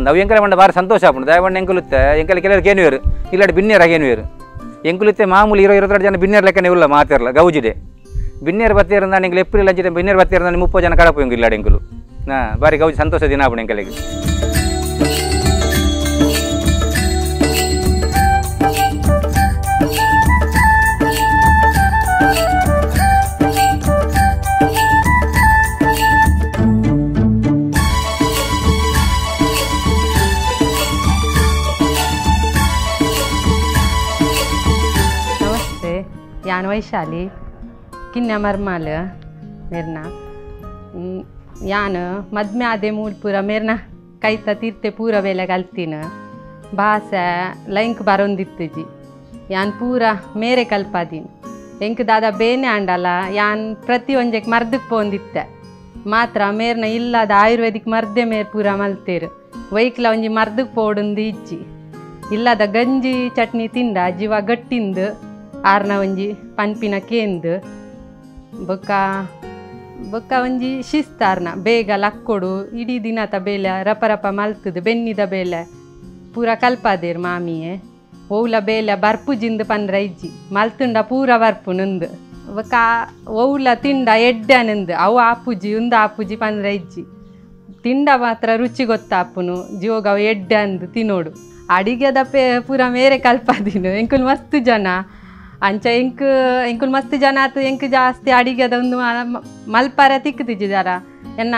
[SPEAKER 4] ನಾವು ಎಂಕಲೆ ಮಂಡ ಭಾರಿ ಸಂತೋಷ ಆಪುಂಡು ದಯವಂಡ ಎಂಕುಲುತ್ತೆ ಎಂಕಲೆ ಕೆಲವರು ಕೇನುವೇರು ಇಲ್ಲಾಡಿ ಬಿನ್ನೇರ ಕೇನುವೇರು ಎಂಕುಲುತ್ತೆ ಮಾಮೂಲಿ 20-22 ಜನ ಬಿನ್ನೇರ ಲೆಕ್ಕನೆ ಉಲ್ಲ ಮಾತಿರಲ್ಲ ಗೌಜಿಡೆ ಬಿನ್ನೇರು ಬತ್ತೇರ ನಾನು ಎಂಕಲು ಏಪ್ರಿಲ್ ಅಂಚಿಡೆ ಬಿನ್ನೇರು ಬತ್ತೇರ ನಾನು 30 ಜನ ಕಡಪು ಎಂಕು ಇಲ್ಲಾಡಿ ಎಂಕುಲು ಹಾಂ ಭಾರಿ ಗೌಜಿ ಸಂತೋಷ ದಿನ ಆಪುಂಡು ಎಂಕಲೆಗೆ.
[SPEAKER 5] ಯಾನ್ ವೈಶಾಲಿ ಕಿನ್ಯ ಮರ್ಮಾಲ್ ಮೇರ್ನ ಯಾನ್ ಮದ್ಮೆ ಆದೆ ಮೂಲ ಪೂರ ಮೇರ್ನ ಕೈತ ತೀರ್ತೆ ಪೂರ ಬೇಲೆ ಕಲ್ತಿನ ಭಾಷೆ ಲೈಂಕ್ ಬರೊಂದಿತ್ತುಜಿ ಯಾನ್ ಪೂರ ಮೇರೆ ಕಲ್ಪಾದೀನಿ ಎಂಕ್ ದಾದ ಬೇನೆ ಆಂಡಲ್ಲ ಯಾನ್ ಪ್ರತಿ ಒಂಜೆಕ್ ಮರ್ದಕ್ಕೆ ಪೋಂದಿತ್ತೆ ಮಾತ್ರ ಮೇರ್ನ ಇಲ್ಲದ ಆಯುರ್ವೇದಿಕ್ ಮರ್ದೆ ಮೇರ್ ಪೂರ ಮಲ್ತೇರು ವೈಕ್ಲ ಒಂಜಿ ಮರ್ದಕ್ಕೆ ಪೋಡುಂದು ಇಜ್ಜಿ ಇಲ್ಲದ ಗಂಜಿ ಚಟ್ನಿ ತಿಂದ ಜೀವ ಗಟ್ಟಿಂದು ಆರ್ನ ಒಂಜಿ ಪನ್ಪಿನ ಕೇಂದು ಬೊಕ್ಕ ಬೊಕ್ಕ ಒಂಜಿ ಶಿಸ್ತಾರ್ನ ಬೇಗ ಲಕ್ಕೊಡು ಇಡೀ ದಿನತ ಬೇಲೆ ರಪ ರಪ ಮಲ್ತದು ಬೆನ್ನಿದ ಬೇಲೆ ಪೂರ ಕಲ್ಪಾದೇರು ಮಾಮಿಯೇ ಓವ್ಲ ಬೇಲೆ ಬರ್ಪುಜಿಂದು ಪಂದ್ರ ಇಜ್ಜಿ ಮಲ್ತುಂಡ ಪೂರ ಬರ್ಪು ನಂದು ಬೊಕ್ಕ ಓವ್ಲ ತಿಂಡ ಎಡ್ಡೆ ನಂದು ಅವು ಆಪುಜಿ ಉಂದು ಆಪುಜಿ ಪಂದ್ರ ಇಜ್ಜಿ ತಿಂಡ ಮಾತ್ರ ರುಚಿ ಗೊತ್ತಾಪುನು ಜೀವಗ ಅವು ಎಡ್ಡೆ ಅಂದು ತಿನ್ನೋಡು ಅಡಿಗೆದ ಪೇ ಪೂರ ಮೇರೆ ಕಲ್ಪಾದಿನು ಎಂಕುಲು ಮಸ್ತ್ ಜನ ಅಂಚ ಎಂಕ್ ಎಂಕುಲು ಮಸ್ತ್ ಜನ ಆತು ಎಂಕ್ ಜಾಸ್ತಿ ಅಡಿಗೆದ ಒಂದು ಮಲ್ಪಾರ ತಿಕ್ಕುತಿಜ್ಜಿ ಜರ ಎನ್ನ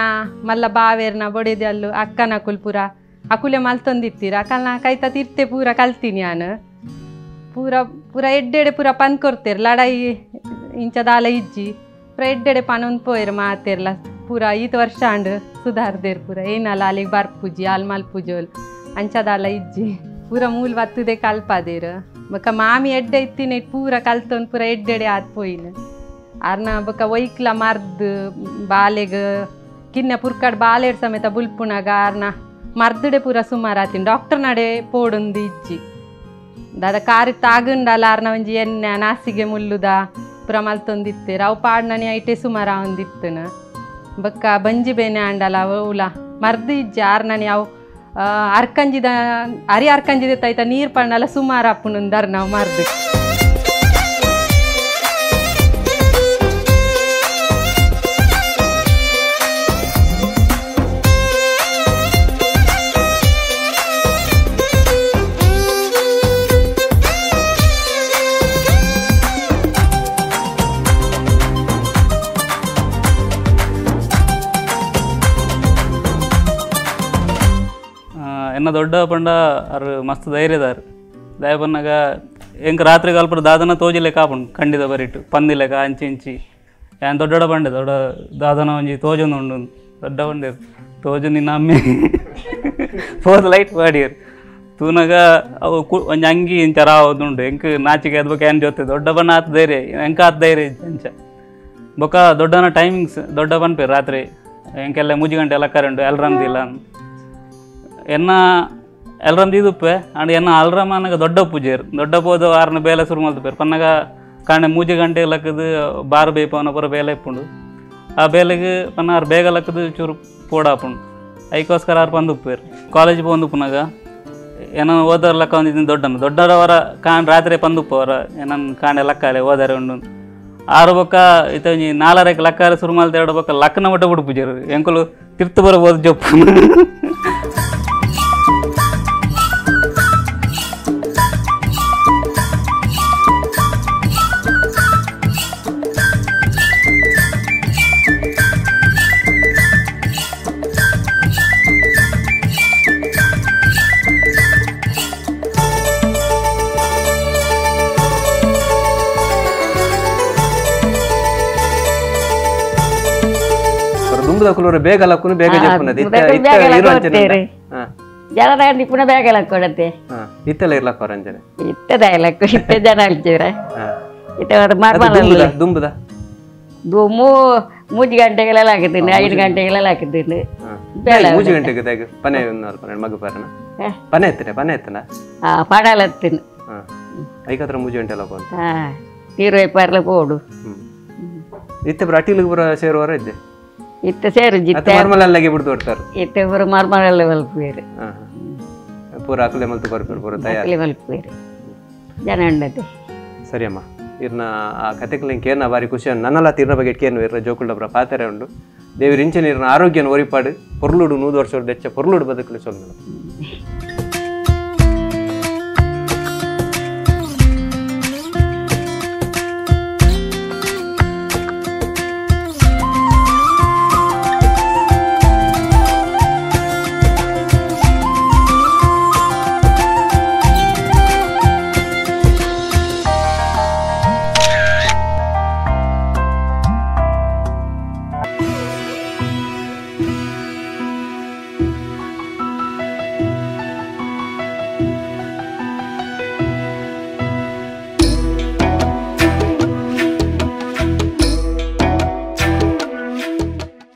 [SPEAKER 5] ಮಲ್ಲ ಬಾವೇರ್ನ ಬೊಡೆದಿ ಅಲ್ಲು ಅಕ್ಕನ ಅಕುಲು ಪೂರ ಅಕುಲೆ ಮಲ್ತೊಂದಿತ್ತೀರ ಅಕಲ್ನ ಕೈತ ತಿರ್ತೆ ಪೂರ ಕಲ್ತೀನಿ ನಾನು ಪೂರ ಪೂರ ಎಡ್ಡೆಡೆ ಪೂರ ಪಂದ್ ಕೊಡ್ತೇರು ಲಡಾಯಿ ಇಂಚ ದಾಲ ಇಜ್ಜಿ ಪೂರ ಎಡ್ಡೆಡೆ ಪನೊಂದು ಪೋಯರು ಮಾತೇರ್ಲ ಪೂರ ಈತ ವರ್ಷ ಅಂಡು ಸುಧಾರ್ದೇರು ಪೂರ ಏನಲ್ಲ ಅಲ್ಲಿಗೆ ಬರ್ಪುಜಿ ಅಲ್ಲಿ ಮಲ್ಪುಜೋಲ್ ಅಂಚದಾಲ ಇಜ್ಜಿ ಪೂರ ಮೂಲ ಬತ್ತುದೆ ಕಲ್ಪಾದೇರು ಬೊಕ್ಕ ಮಾಮಿ ಎಡ್ಡೆ ಇತ್ತಿನ ಪೂರ ಕಲ್ತೊಂದು ಪೂರ ಎಡ್ಡೆಡೆ ಆತ್ ಪೋಯಿನ ಅರ್ನ ಬೊಕ್ಕ ಒಯ್ಕ್ಲ ಮರ್ದು ಬಾಲೆಗ್ ಕಿನ್ನೆ ಪುರ್ಕಡ್ ಬಾಲೆಡ್ ಸಮೇತ ಬುಲ್ಪುನಾಗ ಅರ್ನ ಮರ್ದುಡೆ ಪೂರ ಸುಮಾರು ಆತಿನ ಡಾಕ್ಟರ್ ನಡೆ ಪೋಡೊಂದು ಇಜ್ಜಿ ದಾದ ಕಾರಿ ತಾಗುಂಡಲ್ಲ ಅರ್ನ ಒಂಜಿ ಎಣ್ಣೆ ನಾಸಿಗೆ ಮುಲ್ಲುದ ಪೂರ ಮಲ್ತೊಂದಿತ್ತೇರು ಅವು ಪಾಡ್ನನಿ ಐಟೆ ಸುಮಾರು ಆವೊಂದಿತ್ತುನ ಬೊಕ್ಕ ಬಂಜಿ ಬೇನೆ ಆಂಡಲ ಅವುಲ ಮರ್ದು ಇಜ್ಜಿ ಆರ್ನನಿ ಅವು ಅರ್ಕಂಜಿದ ಅರಿ ಅರ್ಕಂಜಿದ ತೈತ ನೀರು ಪಣ್ಣಲ್ಲ ಸುಮಾರು ಅಪ್ಪುನಂದಾರ ನಾವು ಮರ್ದು.
[SPEAKER 6] ಎನ್ನ ದೊಡ್ಡ ಪಂಡ ಅರು ಮಸ್ತ್ ಧೈರ್ಯದಾರು ದಯ ಪನ್ನಾಗ ಎಂಕ್ ರಾತ್ರಿ ಕಲ್ಪಡ ದಾದನ ತೋಜಿಲೆಕ್ಕ ಆಪುಂಡು ಖಂಡಿತ ಬರಿಟ್ಟು ಪಂದಿಲೆಕ್ಕ ಅಂಚಿ ಇಂಚಿ ಯಾನ್ ದೊಡ್ಡ ಬಂಡೆ ದೊಡ್ಡ ದಾದನ ಒಂಜಿ ತೋಜೊಂದು ಉಂಡು ದೊಡ್ಡ ಬಂಡೆ ತೋಜು ನಿನ್ನ ಅಮ್ಮೆ ಫೋರ್ ಲೈಟ್ ಪಾಡಿಯರು ತೂನಾಗ ಅವು ಒಂಜಿ ಅಂಗಿ ಇಂಚ ರಾವದುಂಡು ಎಂಕ್ ನಾಚಿಕೆ ಅದ್ಬೇಕು ಏನ್ ಜೊತೆ ದೊಡ್ಡ ಬಣ್ಣ ಆತ ಧೈರ್ಯ ಎಂಕ ಆತ ಧೈರ್ಯ ಅಂಚ ಬೊಕ್ಕ ದೊಡ್ಡನ ಟೈಮಿಂಗ್ಸ್ ದೊಡ್ಡ ಪನ್ಪೇರು ರಾತ್ರಿ ಎಂಕೆಲ್ಲ 3 ಗಂಟೆ ಎಲ್ಲ ಕರೆಂಟು ಅಲ್ರಾಮ್ ಇಲ್ಲ ಎನ್ನ ಅಲ್ರಾಮ್ ದೀದುಪ್ಪೆ ಅಂಡ್ ಎನ್ನ ಅಲ್ರಾಮ್ ಅನ್ನಾಗ ದೊಡ್ಡ ಪೂಜೆರು ದೊಡ್ಡ ಪೋದು ಆರನ ಬೇಲೆ ಶುರು ಮಲ್ತುಪೇರು ಪನ್ನಾಗ ಕಾಣೆ 3 ಗಂಟೆ ಲಕ್ಕದು ಬಾರು ಬೇಪವನ ಪೂರ ಬೇಲೆ ಇಪ್ಪುಂಡು ಆ ಬೇಲೆಗೆ ಪನ್ನ ಆರು ಬೇಗ ಲಕ್ಕದು ಚೂರು ಪೋಡಾಪುಂಡು ಐಕೋಸ್ಕರ ಆರು ಪಂದುಪ್ಪೇರು ಕಾಲೇಜ್ ಪೋಂದುಪ್ಪುನಾಗ ಏನೋ ಓದೋರು ಲಕ್ಕ ಒಂದಿದ್ದೀನಿ ದೊಡ್ಡನ್ನು ದೊಡ್ಡವರ ಕಾಣ್ ರಾತ್ರಿ ಪಂದುಪ್ಪು ಅವರ ಏನನ್ ಕಾಣೆ ಲಕ್ಕಾಲೆ ಓದಾರೆ ಉಂಡು ಆರು ಬೊಕ್ಕ ಇತ್ತ ಒಂಜಿ ನಾಲರಕ್ಕೆ ಲಕ್ಕಾರೆ ಸುರು ಮಲ್ತೆ ಎರಡು ಬೊಕ್ಕ ಲಕ್ಕನ ಮಟ್ಟ ಬಿಡುಪುಜರು ಎಂಕುಲು ತಿರ್ತು ಬರಬೋದು ಜೊಪ್ಪು.
[SPEAKER 1] ಬೇಗ ಲಕ್ಕುನು ಬೇಗ ಜಪ್ಪುನದು
[SPEAKER 2] ಜನರ ನಿಪುಣ ಬೇಗ ಲಕ್ಕೊಡತ್ತೆ
[SPEAKER 1] ಇತ್ತೆಲ್ಲ ಇರ್ಲಕ್ಕ ರಂಜನೆ
[SPEAKER 2] ಇತ್ತದ ಲಕ್ಕು ಇತ್ತ ಜನ ಅಲ್ತೀರ ಇತ್ತ ಮಾರ್ಮಲ
[SPEAKER 1] ದುಂಬುದ
[SPEAKER 2] ದುಮ್ಮು 3 ಗಂಟೆಗೆಲ್ಲ ಹಾಕಿದ್ದೀನಿ 5 ಗಂಟೆಗೆಲ್ಲ ಹಾಕಿದ್ದೀನಿ
[SPEAKER 1] 3 ಗಂಟೆಗೆ ಪನೆ ಮಗು ಪರನ ಪನೆ ಎತ್ತನೆ ಪನೆ ಎತ್ತನ
[SPEAKER 2] ಪಡಲ ಎತ್ತೀನಿ
[SPEAKER 1] ಐಕತ್ರ 3 ಗಂಟೆ ಎಲ್ಲ
[SPEAKER 2] ನೀರು ಪರ್ಲ ಪೋಡು
[SPEAKER 1] ಇತ್ತೆ ಅಟಿಲಿಗೆ ಬರೋ ಸೇರುವರ ಇದ್ದೆ
[SPEAKER 2] ಇತ್ತ ಸೇರು ಜಿತ್ತೆ
[SPEAKER 1] ಮರ್ಮಲಲ್ಲಾಗೆ ಬಿಡ್ದು ಕೊಡ್ತಾರೆ
[SPEAKER 2] ಇತ್ತೆ ಪೂರ ಮರ್ಮಲಲ್ಲ ಮಲ್ಪೇರು
[SPEAKER 1] ಪೂರ ಅಕಲೆ ಮಲ್ತು ಕೊರ್ಪೇರು ಪೂರ ತಯಾರು
[SPEAKER 2] ಅಕಲೆ ಮಲ್ಪೇರು ಜನ ಉಂಡತೆ.
[SPEAKER 1] ಸರಿ ಅಮ್ಮ, ಇರ್ನ ಆ ಕತೆಗಳು ಕೇನ ಭಾರಿ ಖುಷಿ ನನ್ನಲ್ಲ ತೀರ್ನ ಬಗ್ಗೆ ಕೇನು ಇರ್ನ ಜೋಕುಳಬ್ರ ಪಾತ್ರೆ ಉಂಡು ದೇವರು ಇಂಚಿನ ಇರ್ನ ಆರೋಗ್ಯನ ಒರಿಪಾಡು ಪೊರ್ಲುಡು 100 ವರ್ಷದ ಹೆಚ್ಚ ಪೊರ್ಲುಡು ಬದುಕಲು ಸೊಲ್ಲು.